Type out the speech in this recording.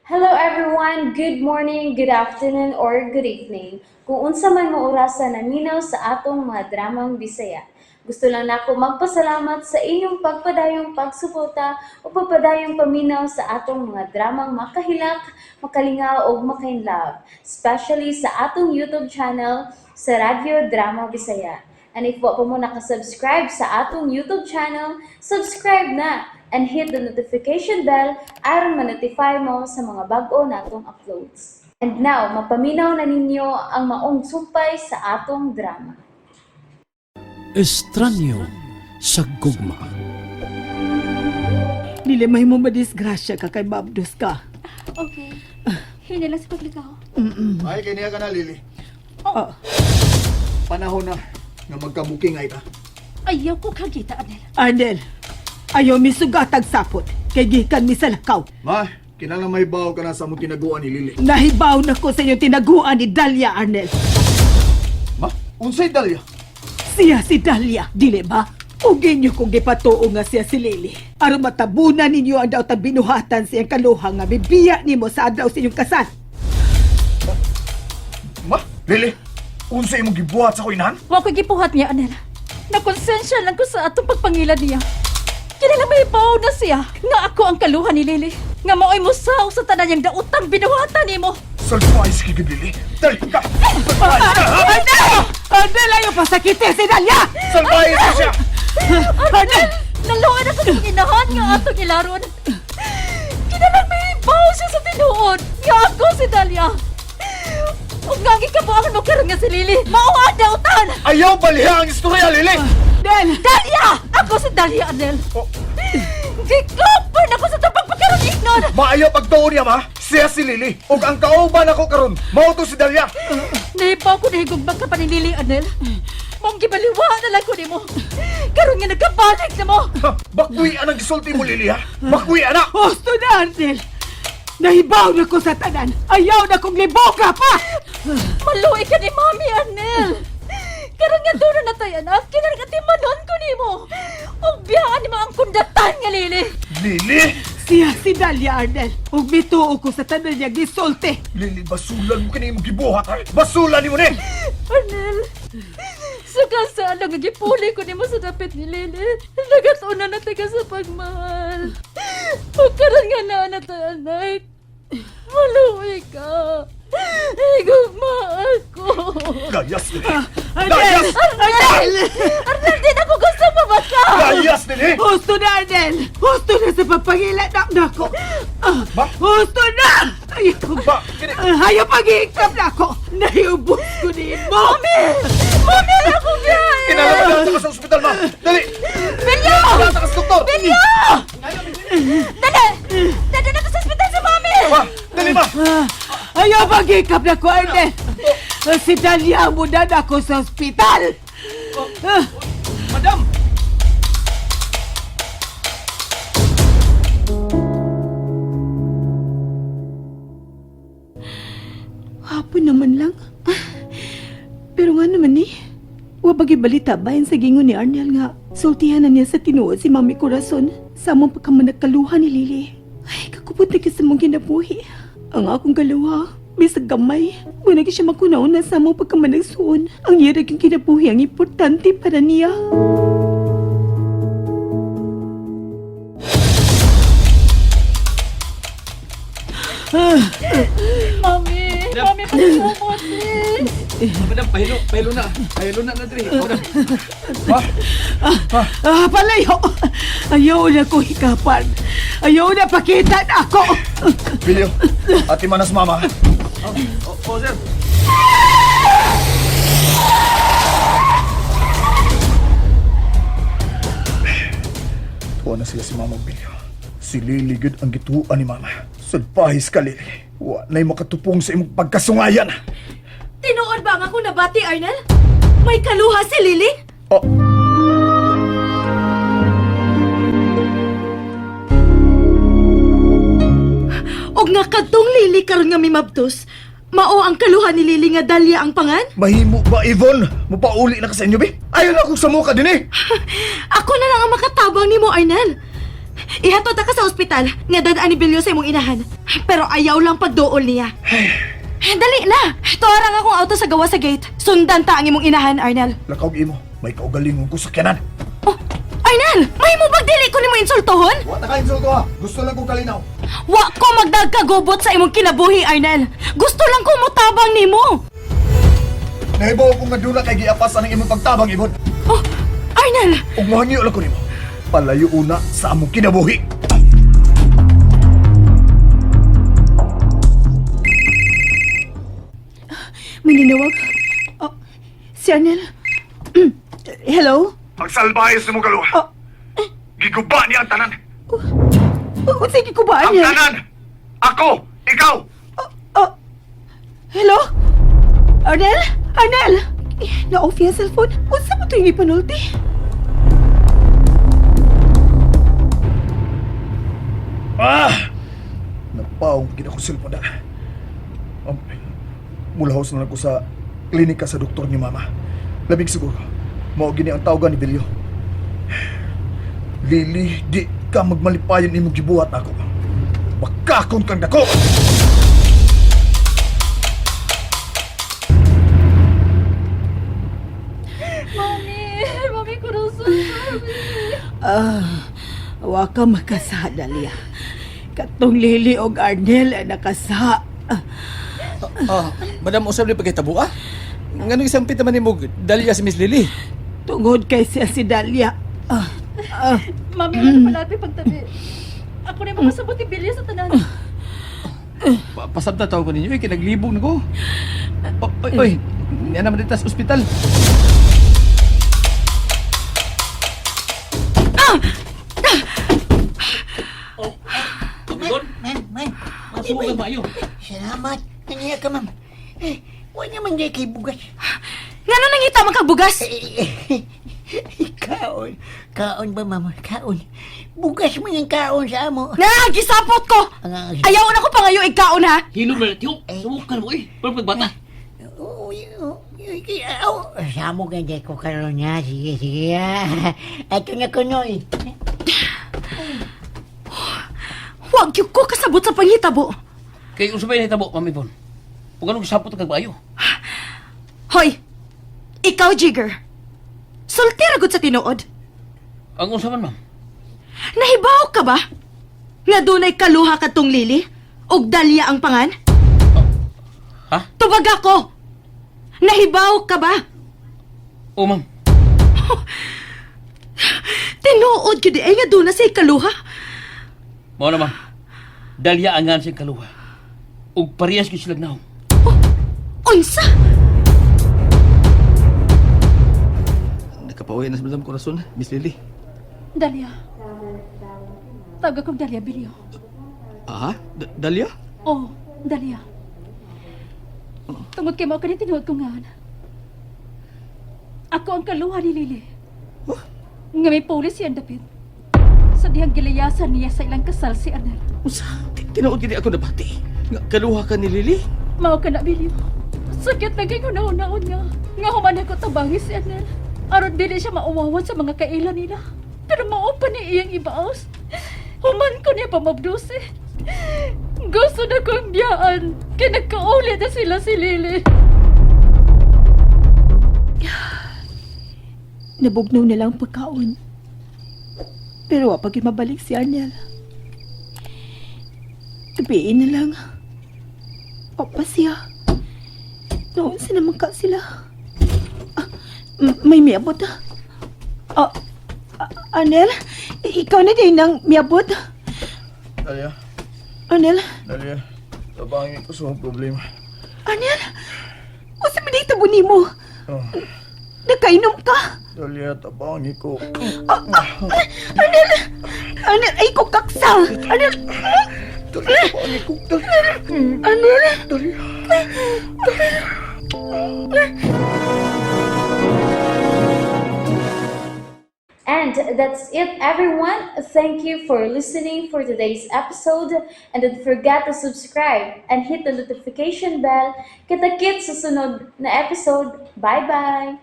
Hello everyone! Good morning, good afternoon, or good evening. Kung unsa man mo orasa naminaw sa atong mga dramang Bisaya. Gusto lang nako magpasalamat sa inyong pagpadayong pagsuporta o pagpadayong paminaw sa atong mga dramang makahilak, makalingaw ug makainlove, especially sa atong YouTube channel sa Radyo Drama Bisaya. And if wa pa mo nakasubscribe sa atong YouTube channel, subscribe na and hit the notification bell aron ma-notify mo sa mga bag-o natong uploads. And now, mapaminaw na ninyo ang maong sumpay sa atong drama. Estranyo sa gugma. Dili may mo madisgrasya ka kay Babdos ka. Okay. Hindi lang sa paglikaw. Ay, kiniya ka na, Lily. Oh. Panahon na nga magkabuking ay ta. Ayaw ko kagita, Anel. Arnel, ayaw mi sugatag sapot kay gikan mi sa lakaw. Ma, kinahanglan may bawo ka na sa among tinaguan ni Lily. Nahibaw na ko sa inyong tinaguan ni Dalia, Arnel. Ma, unsay Dalia? Siya si Dalia, dili ba? Ug inyo kong gipatuo nga siya si Lily. Aron matabunan ninyo ang daotang binuhatan sa iyang kaluha nga bibiya nimo sa adlaw sa inyong kasal. Ma, Lily, unsay imong gibuhat sa ko inahan? Wa ko gipuhat niya, Anel. Nakonsensya lang ko sa atong pagpangilad niya. Kinala may baw na siya nga ako ang kaluha ni Lily. Nga mao'y musaw sa tanan niyang daotang binuhatan nimo. Salpais ka gid, Lily. Dali ka! Salpais ka, ha? Arnel! Arnel, ayaw pasakiti si Dalia! Salpais ka siya! Arnel! Naluan ako sa inahan nga atong ilaron. Kinala may baw siya sa tinuod nga ako si Dalia. Ug nga gikabuangan mo karon nga si Lily. Mao ang dautan! Ayaw baliha ang istorya, Lily! Arnel! Dalia! Ako si Dalia, Anel. Oh. Gikapan ako sa tapang pagkaroon ignon! Maayo pagtuon niya, ma. Siya si Lily. Ug ang kauban ako karon, mao to si Dalia. Nahipaw ko nahigugmag ka pa ni Lily, Anel. Mong gibaliwa na lang ko nimo. Karon nga nagkabalik na mo. Ha, Bakwi ang gisulti mo, Lily, ha? Bakwi ana! Husto na, Arnel! Nahibaw na ko sa tanan! Ayaw na kong liboka pa! Maluoy ka ni Mami, Anel. Karon nga doon na tayo, anak. Kinaragatimanon ko nimo. Ug biyaan nimo ang kundatan nga, Lily. Lily! Siya si Dalia, Arnel. Ug mituo ko sa tanan niya gisulti. Lily, basulan mo kini imong gibuhat, ha? Basulan nimo ni! Arnel, suka sa ano nga gipuli ko nimo sa dapit ni Lily. Nagatunan na taga sa pagmahal. Pagkaran nga na na tayo, anak. Maluwi ka. Higugma ako. Gayas, Lily! Arnel! Gayas! Arnel! Arnel, di na ko gusto mabaka. Gayas, Lily! Husto na, Arnel! Husto na sa pagpangila na nako! Ah, Ba? Husto na! Ayaw, Ba, kini- ayaw pag-iikap na ako! Naiubos ko ni mo! Mami! Mami, ako biyahe! Kinalaman na ka sa ospital, ma! Dali! Bilyo! Kinalaman ka sa doktor! Bilyo! Dali! Dali na ko sa ospital si Mami! Ma! Dali, ma! Ayaw pag-iikap na ko, Arnel! Si Dalia mo na ako sa ospital! Ah, Madam! Hapon naman lang. Pero nga naman eh, wabagi balita bayan sa gingon ni Arnel nga sultihan na niya sa tinuod si Mami Corazon sa among pagkamanagkaluha ni Lily. Ay, kakupot na sa mong kinabuhi. Ang akong kaluha, bisag gamay. Wala siya makunaon na sa among pagkamanagsuon. Ang hirag yung kinabuhi ang importante para niya. Mami! Mami, pagkumot please! Madam, pahilo, pahilo na. Pahilo na na diri. Madam. Ma! Ah, palayo! Ayaw na ko hikapan. Ayaw na pakita na ako! Bilyo, ati manas mama. Oh, oh, sir. Tuwa na sila si Mama Bilyo. Si Lily gud ang gituan ni Mama. Sulpahis ka, Lily. Wa na'y makatupong sa imong pagkasungayan. Tinuod ba ang ako nabati, Arnel? May kaluha si Lily? Oh. Og nga kadtong Lily karon nga mimabtos, mao ang kaluha ni Lily nga Dalia ang pangan? Mahimo ba, Yvonne? Mapauli na ka sa inyo, be? Ayaw na akong samuka din eh! Ako na lang ang makatabang nimo, Arnel. Ihatod ta ka sa ospital nga dadaan ni Bilyo sa imong inahan. Pero ayaw lang pagduol niya. Dali na! Tuwarang akong auto sa gawa sa gate. Sundan ta ang imong inahan, Arnel. Lakaw imo, may kaugalingon ko sakyanan. Oh, Arnel! May mo bag dili ko nimo insultohon? Wa ta ka insulto ha. Gusto lang ko kalinaw. Wa ko magdagkagubot sa imong kinabuhi, Arnel. Gusto lang ko motabang nimo. Nahibaw ko nga dula kay giapas anang imong pagtabang ibon. Oh, Arnel! Ug mohangyo lang ko nimo. Palayo una sa among kinabuhi. May ninawag. Oh, si Arnel. Hello? Ang salbahe sa imong kaluha. Oh. Giguba niya ang tanan. Oh, sige ko ba, Arnel? Tanan! Ako! Ikaw! Oh, hello? Arnel? Arnel! Eh, na-off yung cellphone. Unsa mo ito yung ipanulti? Ah! Napaong gid ako cellphone na. Mulahos na lang ko sa klinika sa doktor ni mama. Labing siguro, mao gini ang tawagan ni Bilyo. Lili, di ka magmalipayon imong gibuhat ako. Bakakon kang dako! Mami, Mami Corazon, sorry. Ah, wa ka makasa, Dalia. Katong Lily og Arnel ang nakasa. Ah, madam, usab ni pagkitabo ah. Nganong isang pita man nimo Dalia si Miss Lily? Tungod kay siya si Dalia. Ah, ah, Mami, wala na pala pagtabi. Ako na yung makasabot ni Bilya sa tanan. Pasabta tawag ko ninyo eh, kinaglibog na ko. O, oy, oy, niya naman dito sa ospital. Ah! Oh, Ma'am, ma'am. Masuko ka maayo. Salamat. Nangiya ka, ma'am. Eh, wala naman di kay bugas. Ngano nangita man kag bugas? Eh, kaon. Kaon ba, ma'am? Kaon. Bugas mo yung kaon sa amo. Nga, gisapot ko! Ang- Ayaw na ko pangayo ikaon ha! Hilom na tiyo. Sumukan mo eh. Pero pagbata. Uy, uy, uy, aw. Sa amo ganda ko karon niya. Sige, sige. ah. Ato na ko, noy. Huwag gyud ko kasabot sa panghitabo. Kay unsa bay nahitabo, Mami Bon? Ug anong gisapot kag maayo? Hoy! Ikaw, Jigger. Sulti ra gud sa tinuod. Ang unsa man, ma'am? Nahibaw ka ba? Nga dunay kaluha kadtong Lily? Ug Dalia ang pangan? Ha? Tubag ako! Nahibaw ka ba? O, ma'am. Tinuod gyud ay nga duna say kaluha. Mao na, ma'am. Dalya ang ngan siyang kaluha. Ug parehas gyud sila naong. Unsa? Nakapauwi na si Madam Corazon, Miss Lily. Dalia. Tawag akong Dalia, Bilyo. Ah, Dalia? Oh, Dalia. Tungod kay mao kani tinuod ko nga. Ako ang kaluha ni Lily. Nga may pulis siya ang dapit. Sa dihang gilayasan niya sa ilang kasal si Arnel. Unsa? Tinuod gid ako nabati. Nga kaluha ka ni Lily? Mao ka na, Bilyo. Sakit na kay hunahunaon nga. Nga human ako tabangi si Arnel. Aron dili siya mauwawan sa mga kaila nila. Pero mao pa ni iyang ibaos. Human ko niya pamabdose. Gusto na kong biyaan. Kaya nagkauli na sila si Lily. Nabugnaw na lang ang pagkaon. Pero wa pa gyud mabalik si Arnel. Tabiin na lang. Papa siya. Noon naman ka sila. Ah, may miabot ah. Ah, ah, Arnel, ikaw na din ang miabot. Dalia, Arnel, Dalia, tabangin ko sa akong problema. Arnel, unsa man dito mo? Oh, Nakainom ka? Dalia, tabangin ko. Ah, ah, Arnel! Arnel, ay ko kaksa! Arnel! Dalia, tabangin ko. Dalia, Arnel! Dalia. And that's it, everyone. Thank you for listening for today's episode. And don't forget to subscribe and hit the notification bell. Kita-kits sa sunod na episode. Bye-bye!